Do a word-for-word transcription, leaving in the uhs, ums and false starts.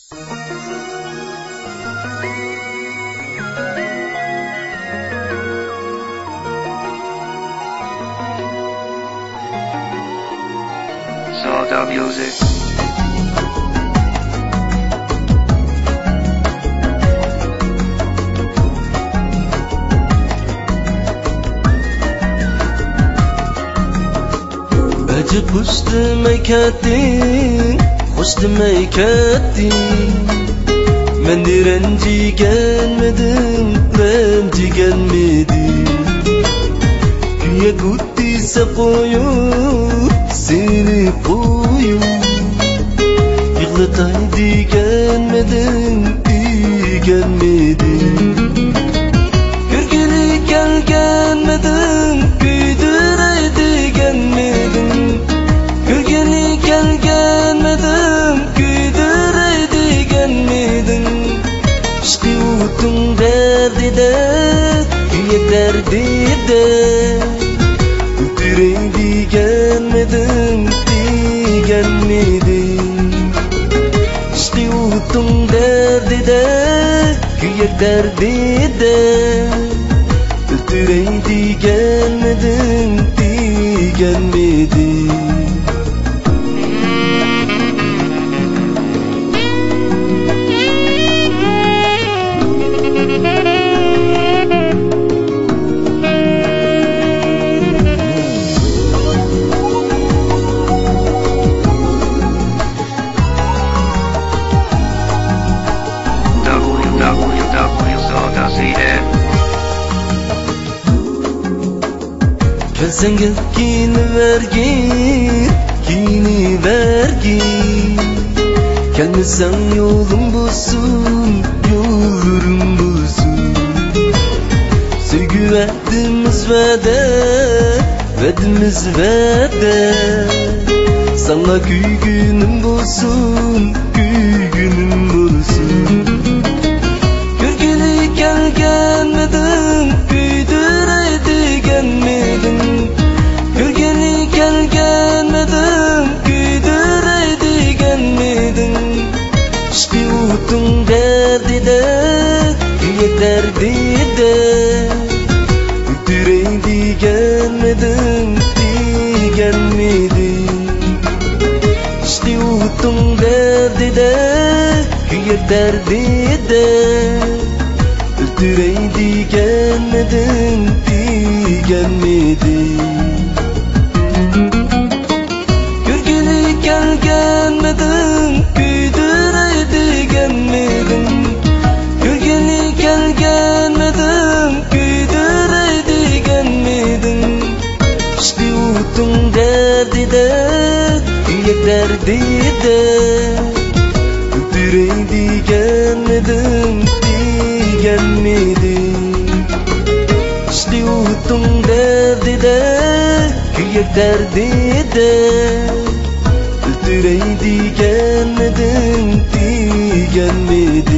Soda Music. ئەجەب خوش دېمەي كەتتىڭ، خوش دېمەي كەتتىڭ. مەن رەنجىگەنمىدىم، رەنجىگەنمىدىم؟ كۆيەك ئوتى سەپ قويۇپ، سېنى قويۇپ، يىغلىتاي دېگەنمىدىم، دېگەنمىدىم؟ كۆرگىلى كەلگەنمىدىم، كۆيدۈرەي دېگەنمىدىم؟ كۆرگىلى كەلگەنمىدىم، كۆيدۈرەي دېگەنمىدىم؟ ئىشقى ئوتۇڭ دەردىدە، كۆيەك دەردىدە، ئۆلتۈرەي دېگەنمىدىم، دېگەنمىدىم؟ ئىشقى ئوتۇڭ دەردىدە، كۆيەك دەردىدە، ئۆلتۈرەي دېگەنمىدىم، دېگەنمىدىم؟ كەلسەڭ كېلىپ كىيىنىۋەرگىن، كىيىنىۋەرگىن. كەلمىسەڭ يولۇڭ بولسۇن، يوللىرىڭ بولسۇن. سۆيگۈ ۋەدىمىز ۋەدە، ۋەدىمىز ۋەدە. ساڭا كۆيگىنىم بولسۇن، كۆيگىنىم بولسۇن. كۆرگىلى كەلگەنمىدىم، كۆيدۈرەي دېگەنمىدىم؟ كۆرگىلى كەلگەنمىدىم، كۆيدۈرەي دېگەنمىدىم؟ ئىشقى ئوتۇڭ دەردىدە، كۆيەك دەردىدە، ئۆلتۈرەي دېگەنمىدىم، دېگەنمىدىم؟ ئىشقى ئوتۇڭ دەردىدە، كۆيەك دەردىدە، ئۆلتۈرەي دېگەنمىدىم، دېگەنمىدىم؟ كۆرگىلى كەلگەنمىدىم، كۆيدۈرەي دېگەنمىدىم؟ كۆرگىلى كەلگەنمىدىم، كۆيدۈرەي دېگەنمىدىم؟ ئىشقى ئوتۇڭ دەردىدە، كۆيەك دەردىدە، ئۆلتۈرەي دېگەنمىدىم، دېگەنمىدىم؟ ئىشقى ئوتۇڭ دەردىدە، كۆيەك دەردىدە، ئۆلتۈرەي دېگەنمىدىم، دېگەنمىدىم؟